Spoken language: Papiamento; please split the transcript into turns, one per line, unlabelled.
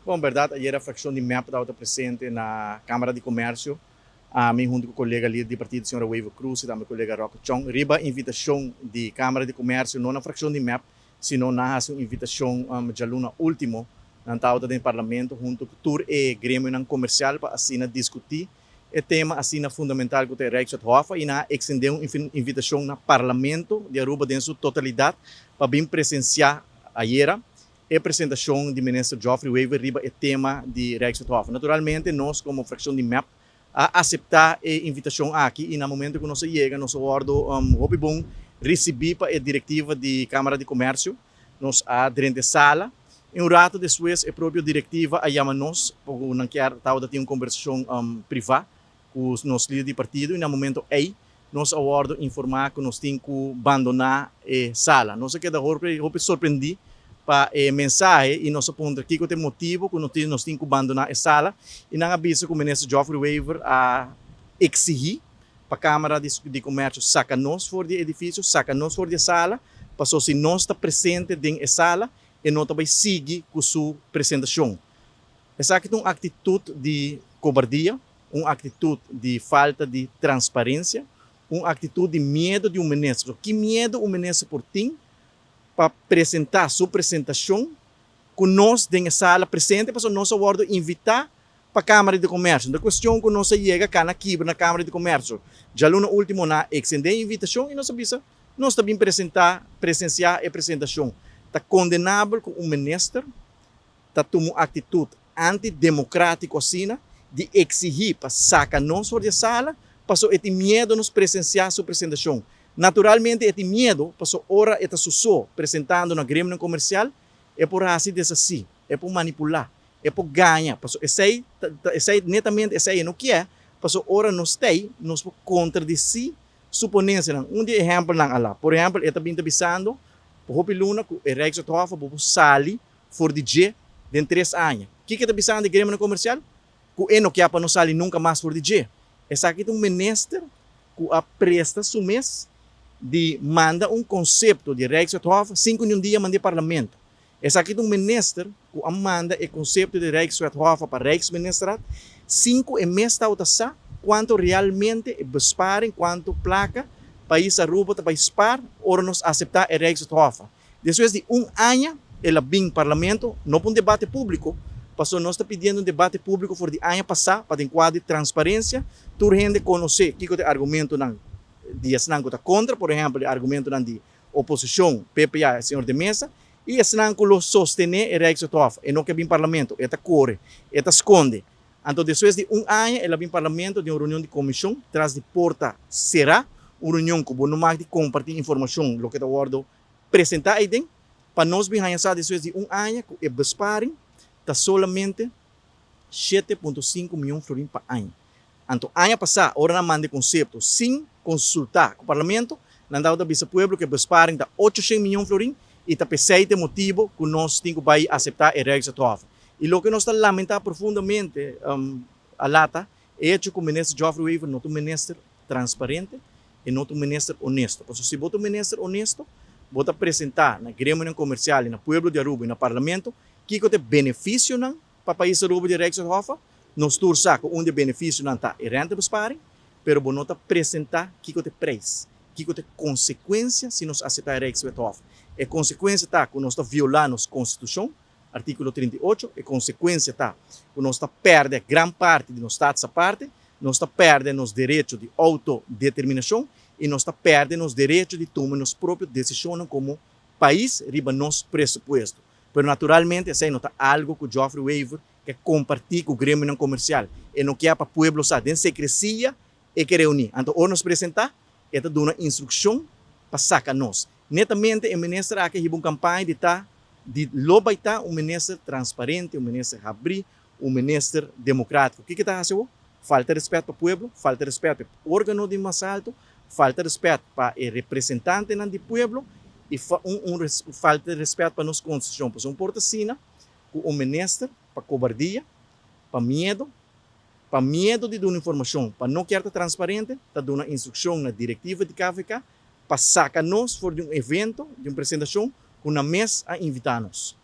Bon, berdad ayera fraccion di mep tabata presente na Camara di Comercio. Ami hunto cu colega lider di partido señora Wever Croes y tambe colega Roque Chong riba invitacion di Camara di Comercio, no na fraccion di mep, sino nan haci un invitacion djaluna ultimo. Nan tabata den Parlamento hunto cu tur e gremionan comercial pa asina discuti e tema asina fundamental cu ta e Rijkswet Hoffa y nan a extende un invitacion na Parlamento di Aruba den su totalidad pa bin presencia ayera e presentacion di Minister Geoffrey Wever riba e tema di Rijkswet Hoffa. Naturalmente nos como fraccion di mep a acepta e invitacion aki y na momento cu nos a yega nos a wordo hopi bon ricibi pa e directiva di Camara di Comercio. Nos a drenta e sala y un rato despues e propio directiva a yama nos pasobra nan kier tabata tin un conversacion priva cu nos lider di partido y na momento ey nos a wordo informa cu nos tin cu bandona e sala. Nos a keda hopi sorprendi pa e mensahe y nos a puntra kico ta e motibo cu nos tin cu bandona e sala y nan a bisa cu Minister Geoffrey Wever a exigi pa Camara di Comercio saca nos for di e edificio, saca nos for di e sala, paso si nos ta presente den e sala e no ta bay sigui cu su presentacion. Esaki ta un actitud di cobardia, un actitud di falta di transparencia, un actitud di miedo di un minister. Ki miedo un minister por tin pa presenta su presentacion cu nos den e sala presente pasobra nos a wordo invita pa Camara di Comercio. No ta cuestion cu nos a yega cana kibra na Camara di Comercio. Djaluna ultimo nan a extende e invitacion y nos a bisa nos ta bin presenta, presencia e presentacion. Ta condenabel cu un minister ta tuma un actitud antidemocratico asina di exigi pa saca nos for di e sala pasobra e tin miedo nos presencia su presentacion. Naturalmente e tin miedo pasobra ora e ta su so presentando na gremionan comercial e por haci deshaci, e por manipula, e por gaña pasobra esey ta esey netamente esey e no kier pasobra ora nos ta ey nos por contradeci su ponencianan. Un di e ehempelnan ala, por ehempel e ta bin ta bisando pa hopi luna cu e Rijkswet Hof bo por sali for di dje den tres aña. Kiko e ta bisando e gremionan komersial? Ku e no kia pa no sali nunka mas for di dje. Esaki ta un minister ku a presta su mes di manda un konsepto di Rijkswet Hof sin ku niun dia manda e parlamento. Esaki ta un minister ku a manda e konsepto di Rijkswet Hof pa Rijksministerraad sin ku e mes tabata sa kuantu realmente e besparing, kuantu plaka pais Aruba ta bai spar ora nos aseptá e Rijkswet Hof. Despues di un aña el a bin Parlamento, no pa un debate publico, pasobra nos ta pidiendo un debate publico for di aña pasa pa den cuadro di transparencia tur hende conoce kico ta e argumentonan di esnan cu ta contra, por ehempel e argumentonan di oposicion, PPA, e señor De Meza, y esnan cu lo sostene e Rijkswet Hof. E no ke bin Parlamento, e ta core, e ta sconde. Anto despues di un aña el a bin Parlamento den un reunion di comision tras di porta cera, un reunion cu bo no mag di comparti informacion loke ta wordo presenta eyden, pa nos bin haña sa despues di un aña cu e besparing ta solamente 7.5 miyon florin pa aña. Anto aña pasa ora nan manda e concepto sin consulta cu Parlamento, nan tabata bisa pueblo cu e besparing ta 800 miyon florin y ta pesey ta e motibo cu nos tin cu bay acepta e Rijkswet Hof. Y loke nos ta lamenta profundamente a lata e hecho cu Minister Geoffrey Wever no ta un minister transparente y no ta un minister honesto. Pasobra si bo ta un minister honesto, bo ta presenta na gremionan comercial y na pueblo di Aruba y na Parlamento kico ta e beneficionan pa pais Aruba di e Rijkswet Hof. Nos tur sa cu un di e beneficionan ta e rentebesparing, pero bo no ta presenta kico ta e prijs, kico ta e consecuencia si nos acepta e Rijkswet Hof. E consecuencia ta cu nos ta viola nos Constitucion, Artíkulo 38, E konsekuensia ta ku nos ta pèrdè gran parti di nos status aparte, nos ta pèrdè nos derecho di outodeterminashon i nos ta pèrdè nos derecho di tuma nos propio desishonnan komo pais riba nos presupuesto. Pero naturalmente esei no ta algu ku Geoffrey Wever ke kompartí ku gremionan komersial. E no kier pa pueblo sa. Den sekresia e ke reuní. Anto ora nos presentá, e ta duna instrukshon pa saka nos. Netamente e minister aki a hiba un kampaña di ta di lo bai ta un minister transparente, un minister habrí, un minister demokratiko. Kiko e ta hasi awor? Falta respet pa pueblo, falta respet pa e organo di mas alto, falta respet pa e representantenan di pueblo i un un falta respet pa nos konstitushon. Pasobra un por ta asina ku un minister pa kobardia, pa miedo, pa miedo di duna informashon, pa no kier ta transparente, ta duna instrukshon na direktiva di KVK pa saka nos for di un evento, di un presentashon ku nan mes a invitá nos.